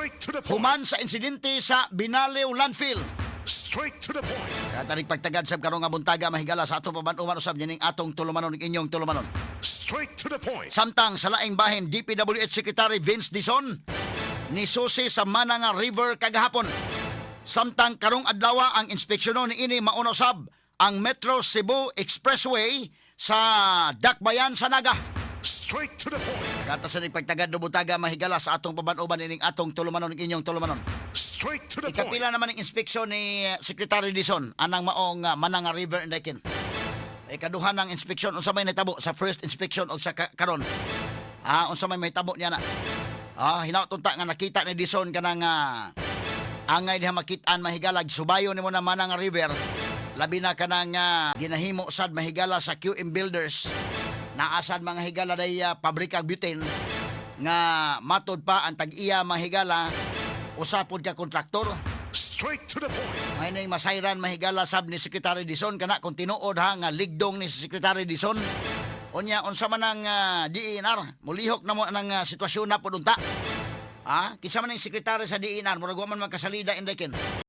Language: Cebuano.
Straight to the point. Human sa insidente sa Binaliw Landfill. Straight to the point. Katarik pagtagad sab karong nga buntaga, mahigala, sa atong paban-uban usab nining atong tulumanon, inyong tulumanon. Straight to the point. Samtang sa laing bahin, DPWH Secretary Vince Dizon nisusi sa Mananga River kagahapon. Samtang karong adlaw ang inspeksyon ni ini mauna usab ang Metro Cebu Expressway sa Dakbayan sa Naga. Straight to the point. Kata sa pagtagad no buntaga, mahigala, sa atong paban-uban ining atong tulumanon, inyong tulumanon. Straight to the point. Ikapila naman ang inspeksyon ni Secretary Dizon anang maong Mananga River and Dakin. Ikaduha ng inspeksyon, unsa may nahitabo sa first inspection og sa karon? Ah, unsa may mahitabo niya na? Ah, hinaut unta nga nakita ni Dizon kanang angay diha makit-an, mahigalag, subayo nimo na Mananga River, labi na kanang ginahimo sad, mahigala, sa QM Builders. Naasad mga higala day pabrika butane nga matod pa ang tag-iya, mahigala, usa pod ka kontraktor. Straight to the point. May ning masayran, mahigala, sab ni Secretary Dizon kana kung tinuod ha nga ligdong ni Secretary Dizon. Unya unsa man ang DENR mulihok na mo ang sitwasyon na pud unta. Ah, kinsa man ang sekretary sa DENR, murag wa man magkasalida, Indekin.